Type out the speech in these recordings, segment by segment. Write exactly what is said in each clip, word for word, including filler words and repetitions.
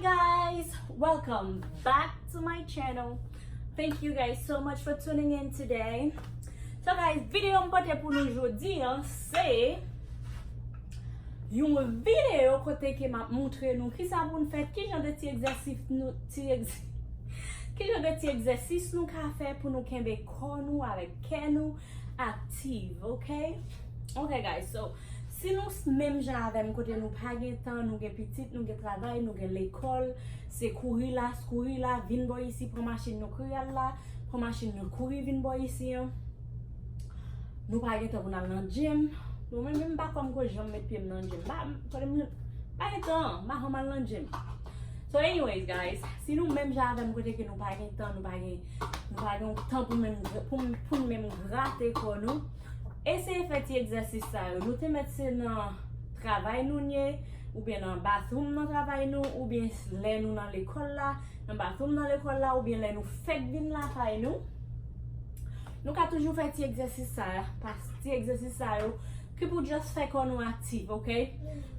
Guys, welcome back to my channel. Thank you guys so much for tuning in today. So guys, videyo m pote pou nou jodi an se yon videyo kote ke m ap montre nou kisa pou n fè, kijan de ti egzèsis nou, ti egz-, kijan de ti egzèsis nou ka fè pou nou kenbe kò nou avèk kè nou aktiv, ok? Ok guys, so si nou s-, menm jan avè m kote nou pa gen tan, nou gen pitit, nou gen travay, nou gen lekòl, se kouri la, s-, kouri la, vin bò isi, pran machin nou kouri al la, pran machin nou kouri vin bò isi an. Nou pa gen tan pou n al nan gym. Nou menm, menm pa kwè m ko janm met pye m nan gym. M pa, m, kote m, m pa gen tan, m pa janm al nan gym. So anyways guys, si nou menm jan avè m kote ke nou pa gen tan, nou pa gen, nou pa gen tan pou menm, pou, pou n menm grate kò nou, eseye fè ti egzèsis sa yo. Nou te mèt se nan travay nou n ye, oubyen nan bathroom nan travay nou, oubyen lè nou nan lekòl la, nan bathroom nan lekòl la, oubyen lè nou fèk vin lakay nou. Nou ka toujou fè ti egzèsis sa, pas ti egzèsis sa yo, ki pou just fè kò nou aktif, ok?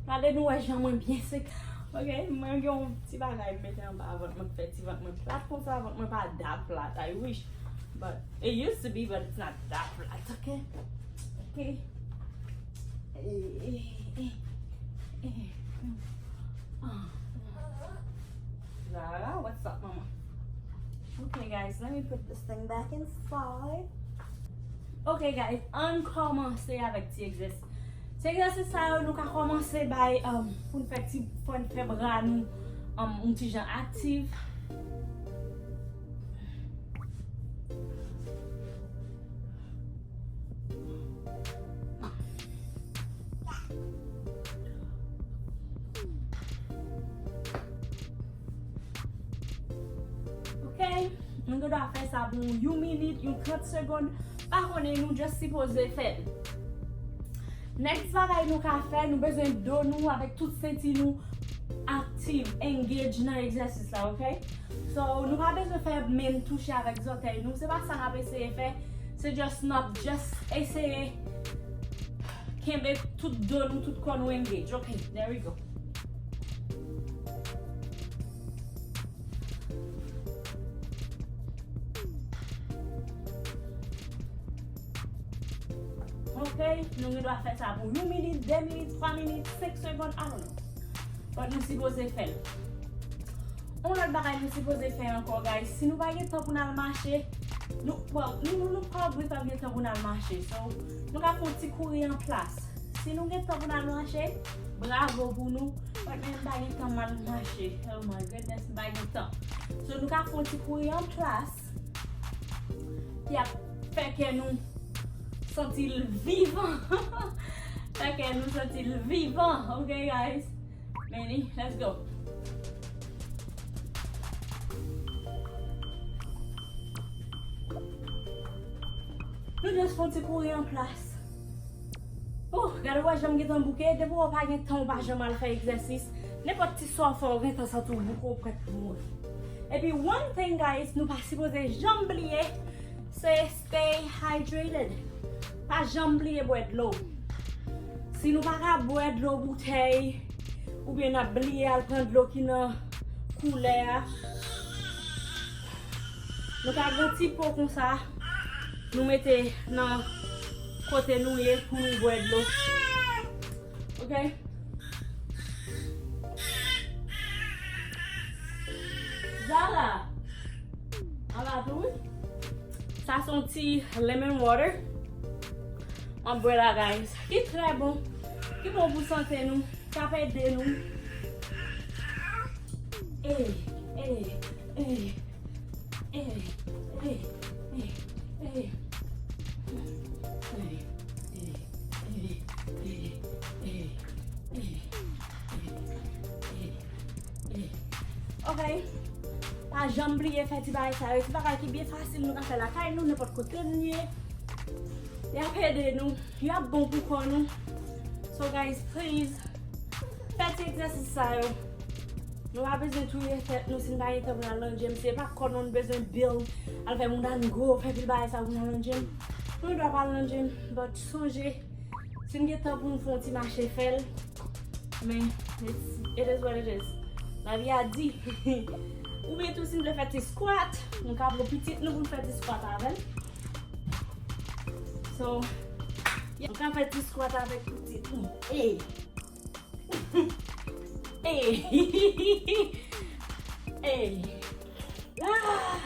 Gade nou wè jan mwen byen sek. Ok, mwen gen yon ti bagay m mete anba vant mwen k fè ti vant mwen plat konsa, vant mwen pa da plat, I wish. But it used to be, but it's not that plat, ok? Ok. Eh, eh, eh, eh, eh. Ah. Zara, what's up, mama? Okay, guys, let me put this thing back inside. Okay, guys, ann kòmanse avèk ti egzèsis. Ti egzèsis sa yo, nou ka kòmanse bay, um, pou n fè ti, pou n fè bra nou, um, yon ti jan aktif. Ok, nou gen dwa fè sa pou yon minit, yon trant segonn. Pa konnen, nou just sipoze fè l. Next bagay nou ka fè, nou bezwen do nou avèk tout senti nou aktif, engage nan egzèsis la, ok? So, nou pa bezwen fè men n touche avèk zòtèy nou. Se pa sa n ap eseye fè. Se just n ap just eseye kenbe tout do nou, tout kò nou engage. Ok, there we go. Ok, nou gen dwa fè sa pou yon minit, de minit, twa minit, senk segonn, I don't know. But nou sipoze fè l. Yon lòt bagay nou sipoze fè ankò, guys. Si nou pa gen tan pou n al mache, nou, well, nou, nou, nou pa obli pa gen tan pou n al mache. So, nou ka fè yon ti kouri an plas. Si nou gen tan pou n al mache, bravo pou nou. But men m pa gen tan m al mache. Oh my goodness, m pa gen tan. So, nou ka fè yon ti kouri an plas. Ki ap fè kè nou santi l vivan. Fè kè nou santi l vivan. Ok, guys? Meni, let's go. Nou just fè yon ti kouri an plas. Oh, gade w wè jan m gentan bouke. Depi w pa gen tan, w pa janm al fè egzèsis. Nenpòt ti sa w fè, w gentan santi w bouke, w prèt pou mouri. Epi, one thing, guys, nou pa sipoze janm bliye, se stay hydrated. Pa janm bliye bwè dlo. Si nou pa ka bwè dlo boutèy, oubyen n ap bliye al pran dlo ki nan koulè a, nou ka gen ti po konsa, nou mete nan kote nou ye pou nou bwè dlo. Ok? Zara! Ala tou wi. Sa se yon ti lemon water. M ap bwè la, guys. Li trè bon. Li bon pou sante nou. Sa ap ede nou. Ey, ey, ey. Ok. Pa janm bliye fè ti bagay sa yo. Ti bagay ki byen fasil nou ka fè lakay nou, nenpòt kote n ye. Y ap ede nou. Y ap bon pou kò nou. So guys, please, fè ti egzèsis sa yo. Nou pa bezwen touye tèt nou si n pa gen tan pou n al nan gym. Se pa kò nou n bezwen build, al fè mouda n gwo, fè pil bagay sa pou n al nan gym. Nou gen dwa pa al nan gym, but sonje, si n gen tan pou n fè yon ti mache, fè l. Men, it's, it is what it is. Lavi a di. Oubyen tou si n vle fè ti squat, nou ka pran pitit nou pou n fè ti squat avè l. So, yeah, nou ka fè ti squat avèk pitit nou. Hey! Hey! Hey! Ah!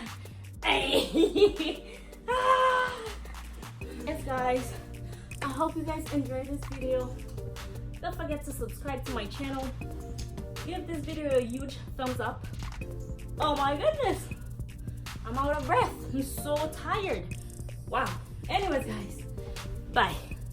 Hey! Ah! Yes, guys. I hope you guys enjoyed this video. Don't forget to subscribe to my channel. Give this video a huge thumbs up. Oh my goodness. I'm out of breath. I'm so tired. Wow. Anyways, guys. Bye.